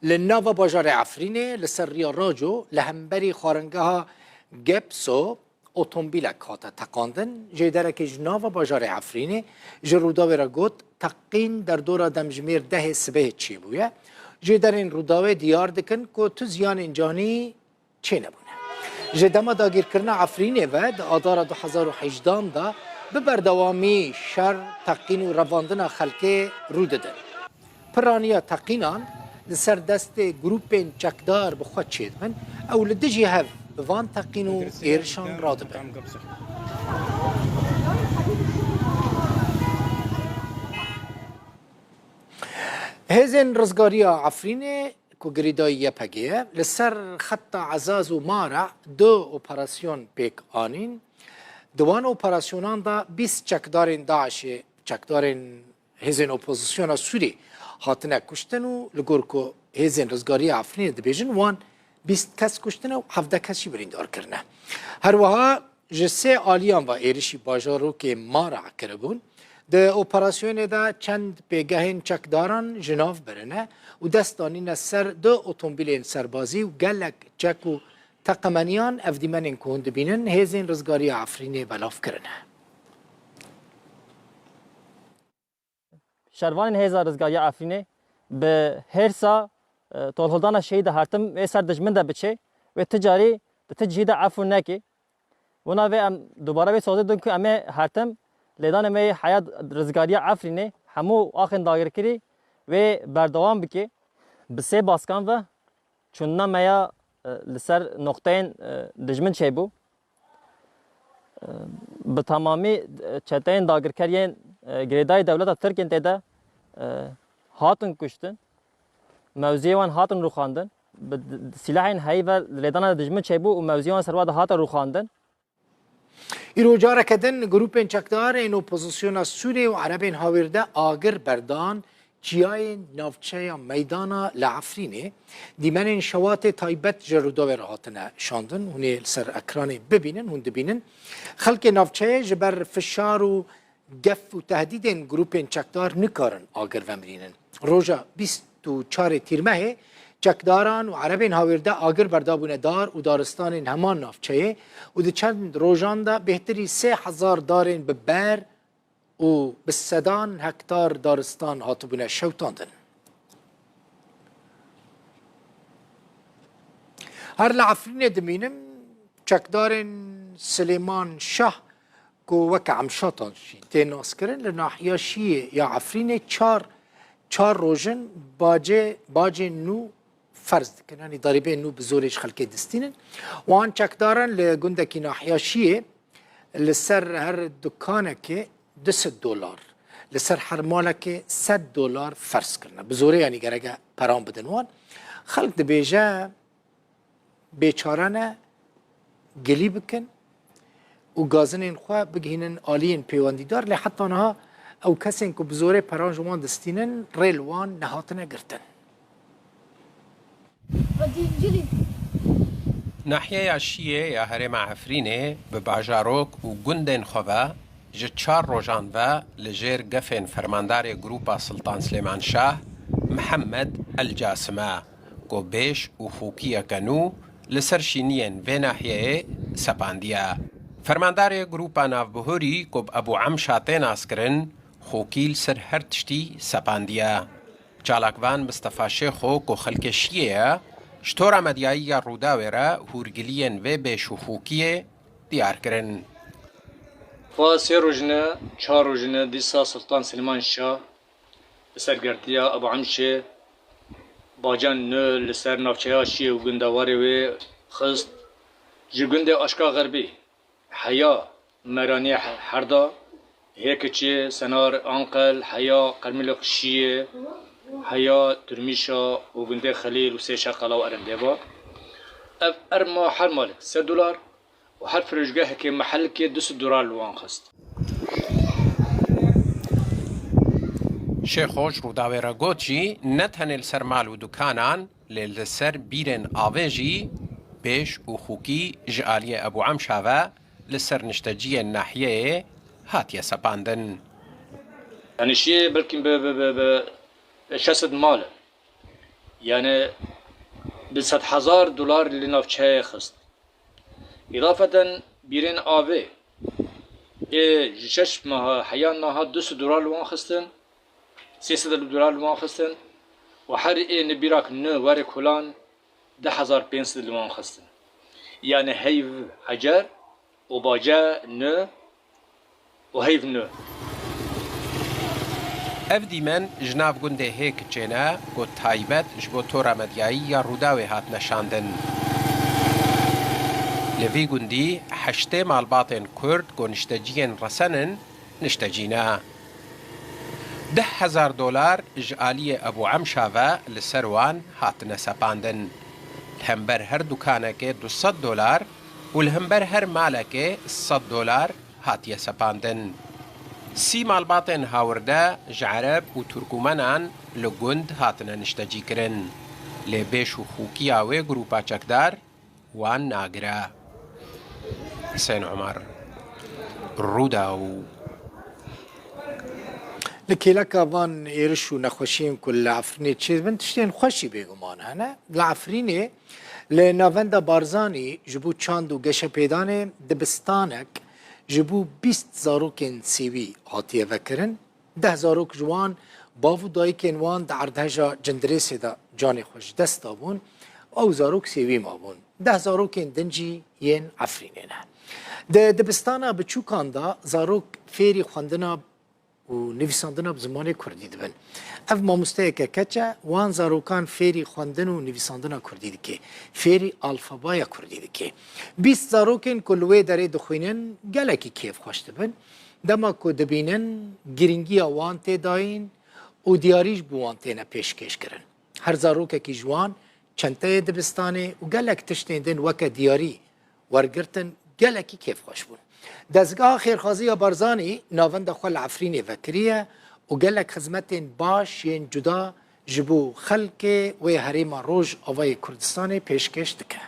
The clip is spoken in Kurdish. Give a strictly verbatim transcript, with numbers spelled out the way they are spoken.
Li nava bajarê Efrînê li ser riya Raco li hemberî xwaringeha Gepso otomobîlek hate teqandin. Jêderekê ji nava bajarê Efrînê ji Rûdawê re got, teqîn derdora demjimêr dehê sibehê çêbûye. Jêderên Rûdawê diyar dikin ku tu ziyanên canî çênebûne. Ji dema dagîrkirina Efrînê ve di adara du hezar û hejdehan de bi berdewamî şer, teqîn û revandina xelkê rû didin. Piraniya teqînan li ser destê grûpên çekdar bi xwe çêdibin, ew li dijî hev bi van teqîn û êrişan radibin. Hêzên Rizgariya Efrînê ku girêdayî Y P G ye, li ser xeta Ezaz û Mara du operasyon pêk anîn. Di wan operasyonan de bîst çekdarên DAIŞê, çekdarên hêzên opozisyona Sûrî hatine kuştin û li gor ku Hêzên Rizgariya Efrînê dibêjin, wan bîst kes kuştine û hevdeh kes jî birîndar kirine. Her wiha ji sê aliyan ve êrişî bajarokê Mara kiribûn. Di operasyonê de çend pêgehên çekdaran ji nav birine û dest danîne ser du otomobîlên serbazî û gelek çek û teqemeniyan. Ev dîmenên ku hûn dibînin, Hêzên Rizgariya Efrînê belav kirine. Şervanên Hêza Rizgariya Efrînê bi hêrsa, e, tolhildana şehîda hertim wê ser dijmin de biçe, wê ti carî di ti cihî de efû neke. Wina vê em dubare wê sozê din ku em ê hertim lêdanê me yê heya Rizgariya Efrînê hemû axên dagirkirî wê berdewam bike. Bi sê baskan ve çûnina me ya, e, li ser noqteyên, e, dijmin çêbû. E, bi temamî, e, çeteyên dagirker yên, e, girêdayî dewleta Tirk yên tê de, e, hatin kuştin. Mewziyê wan hatin rûxandin. Bi d-, d-, sîlehên heyî ve lêdana dijmin çêbû û mewziyê wan serwa de hate rûxandin. Îro careke din grûpên çekdar ên opozisyona Sûrê û Erebên Hawîrde agir berdan çiyayên navçeya Meydana li Efrînê. Dîmenên şewatê taybet ji Rûdawê re hatine şandin. Hûn ê li ser ekranê bibînin, hûn dibînin. Xelkê navçeyê ji ber fişar û gef û tehdîdên grûpên çekdar nikarin agir vemirînin. Roja bîst û çarê Tîrmehê çekdaran û Erebên Hawîrde agir berdabûne dar û daristanên heman navçeyê û di çend rojan de bêhtirî sê hezar darên bi ber û bi sedan hektar daristan hatibûne şewitandin. Her li Efrînê dimînim, çekdarên Silêman Şah ku weke Emşatan jî tê naskirin, li nahiya Şiyê ya Efrînê çar, çar roj in bacê, bacên nû ferz dikin. Yanî darîbeyên nû bi zorê ji xelkê distînin. Wan çekdaran li gundekî nahiya Şiyê li ser her dukanekê du sed dolar, li ser her malekê sed dolar ferz kirine. Bi zorê, yanî gereke peran bidin wan. Xelk dibêje, bêçare ne, gilî bikin û gazinên xwe bigihînin aliyên pêwendîdar, lê heta niha ew kesên ku bi zorê peran ji wan distînin, rê li wan nehatine girtin. Nahiyeya Şiyê ya herêma Efrînê bi bajarok û gundên xwe ve ji çar rojan ve li jêr gefên fermandarê Grûpa Siltan Silêman Şah, Mihemed El Casim e. Ku bêş û xûkiyeke nû li ser şîniyên vê nahiyeyê sepandiye. Fermandarê Grûpa Navbihurî ku bi Ebû Emşa tê naskirin, xûkî li ser her tiştî sepandiye. Çalakvan Mistefa Şêxo ku xelkê Şiyê ye, ji tora medyayî ya Rûdawê re hûrgiliyên vê bêş û xûkiyê diyar kirin. Va sê roj ne, çar roj ne, dîsa Siltan Silêman Şah li ser girtiya Ebû Emşê, bacan nû li ser navçeya Şiyê û gundewarê wê xist. Ji gundê Aşka Xerbî heya Meraniyê Herda, Hêkiçê, Senar, Anqel, heya Qermîlix Şiyê, heya Tirmîşa û gundê Xelîl û Sê Şeqala û Erendêva. Ev erma her malek sed dolar, û her firojgehekê mehelikê du sed dolar li wan xist. Şêxo ji Rûdawê re got jî ne tenê li ser mal û dukanan, lê li ser bîrên avê jî bêş û xûkî ji aliyê Ebû Emşa ve li ser nişteciyên nahiyeyê hatiye sepandin. Yanî Şiyê belkî bi, bi, bi, bi şeş sed mal e. Yani bi sed hezar dolar li navçeyê xist. Îdafeten bîrên avê ê ji şeş meha heya niha du sed dolar li wan xistin, sê sed dolar li wan xistin û her ê nibîrak nû werê kolan du hezar pênc sed li wan xistin. Yani heyv ecer û bace nû û heyv nû. Ev dîmen ji nav gundê Hêkiçê ne ku taybet ji bo tora medyayî ya Rûdawê hatine şandin. Li vî gundî heştê malbatên Kurd ku nişteciyên resen in, niştecî ne. Deh hezar dolar ji aliyê Ebû Emşa ve li ser wan hatine sepandin. Li hember her dukanekê du sed dolar û li hember her malekê sed dolar hatiye sepandin. Sî malbatên hawirde ji Ereb û Turkûmenan li gund hatine niştecîkirin. Lê bêş û xûkiya wê grûpa çekdar wan nagire. Husên Omer, Rûdaw. Li kêleka van êriş û nexweşiyên ku li Efrînê çêdibin, tiştên xweş jî bêguman hene. Li Efrînê li Navenda Barzanî ji bo çand û geşepêdanê dibistanek ji bo bîst zarokên sêwî hatiye vekirin. Deh zarok ji wan bav û dayikên wan di erdheja Cindirêsê de canê xwe ji dest dabûn. Ew zarok sêwî mabûn. Deh zarokên din jî yên Efrînê ne. Di dibistana biçûkan de zarok fêrî xwendina û nivîsandina bi zimanê kurdî dibin. Ev mamosteyeke keç e, wan zarokan fêrî xwendin û nivîsandina kurdî dike, fêrî alfabaya kurdî dike. Bîst zarokên ku li wê derê dixwînin gelekî kêfxweş dibin, dema ku dibînin girîngiya wan tê dayîn û diyarî ji bo wan têne pêşkêşkirin. Her zarokekî ji wan çenteyê dibistanê û gelek tiştên din weke diyarî wergirtin, gelekî kêfxweş bûn. Dezgeha Xêrxwaziya Barzanî navenda xwe li Efrînê vekiriye û gelek xizmetên baş yên cuda ji bo xelkê wê herêma Rojavayê Kurdistanê pêşkêş dike.